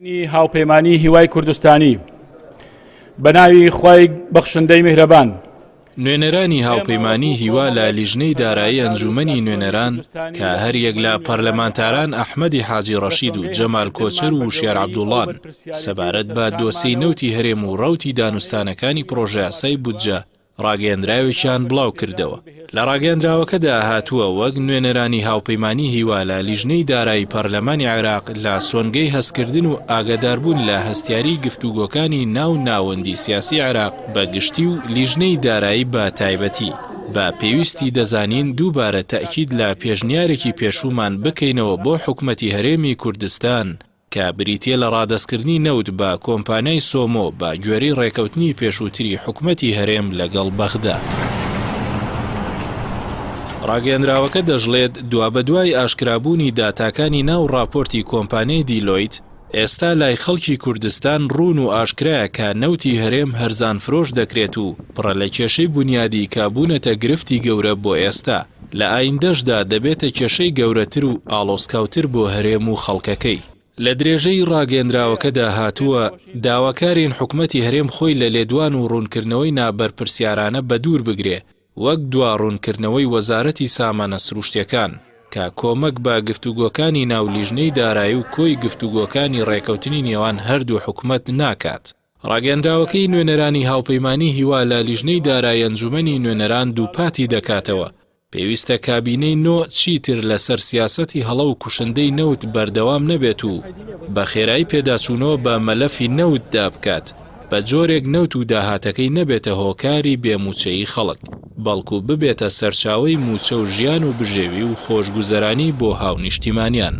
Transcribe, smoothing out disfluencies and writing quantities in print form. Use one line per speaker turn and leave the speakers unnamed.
هاوپەیمانی هیوای کوردستانی بە ناوی خوای بەخشندەی میهرەبان.
نوێنەرانی هاوپەیمانی هیوا لە لیژنەی دارایی ئەنجوومەنی نوێنەران کە هەریەک لە پەرلەمانتاران ئەحمەدی حاجی ڕەشید و جەمال کۆچەر و وشیار عەبدوڵڵان سەبارەت بە دۆسێی نەوتی هەرێم و ڕەوتی دانوستانەکانی پڕۆژەیاسای بودجە ڕاگەیەندراوێکیان بڵاوکردەوە. لە ڕاگەیەندراوەکەدا هاتووە، وەک نوێنەرانی هاوپەیمانی هیوا لە لیژنەی دارایی پەرلەمانی عێراق لە سۆنگەی هەستکردن و ئاگاداربوون لە هەستیاریی گفتوگۆکانی ناو ناوەندی سیاسی عێراق بە گشتی و لیژنەی دارایی بە تایبەتی، بە پێویستی دەزانین دووبارە تەئکید لە پێشنیارێکی پێشوومان بکەینەوە بۆ حکومەتی هەرێمی کوردستان کە بریتییە لە ڕادەستکردنی نەوت بە کۆمپانیای سۆمۆ بە گوێرەی ڕێکەوتنی پێشووتری حکومەتی هەرێم لەگەڵ بەغدا. ڕاگەیەندراوەکە دەشڵێت، دوابەدوای ئاشکرابوونی داتاکانی ناو ڕاپۆرتی کۆمپانیای دیلۆیت، ئێستا لای خەڵکی کوردستان ڕوون و ئاشکرایە کە نەوتی هەرێم هەرزانفرۆش دەکرێت و پڕە لە کێشەی بونیادی کە بوونەتە گرفتی گەورە بۆ ئێستا. لە ئایندەشدا دەبێتە کێشەی گەورەتر و ئاڵۆزکاوتر بۆ هەرێم و خەڵکەکەی. لە درێژەی ڕاگەیەندراوەکەدا هاتووە، داواکارین حکومەتی هەرێم خۆی لە لێدوان و ڕوونکردنەوەی نابەرپرسیارانە بەدوور بگرێ، وەک دوا ڕوونکردنەوەی وەزارەتی سامانە سروشتیەکان، کە کۆمەک بە گفتوگۆکانی ناو لیژنەی دارایی و کۆی گفتوگۆکانی ڕێکەوتنی نێوان هەردوو حکومەت ناکات. ڕاگەیەندراوەکەی نوێنەرانی هاوپەیمانی هیوا لە لیژنەی دارایی ئەنجومەنی نوێنەران دووپاتی دەکاتەوە، پێویستە کابینەی نۆ چیتر لەسەر سیاسەتی هەڵە و کوشندەی نەوت بەردەوام نەبێت و بە خێرایی پێداچوونەوە بە مەلەفی نەوتدا بکات بە جۆرێک نەوت و داهاتەکەی نەبێتە هۆکاری بێ مووچەیی خەڵک بەڵکو ببێتە سەرچاوەی مووچە و ژیان و بژێوی و خۆشگوزەرانی بۆ هاونیشتیمانیان.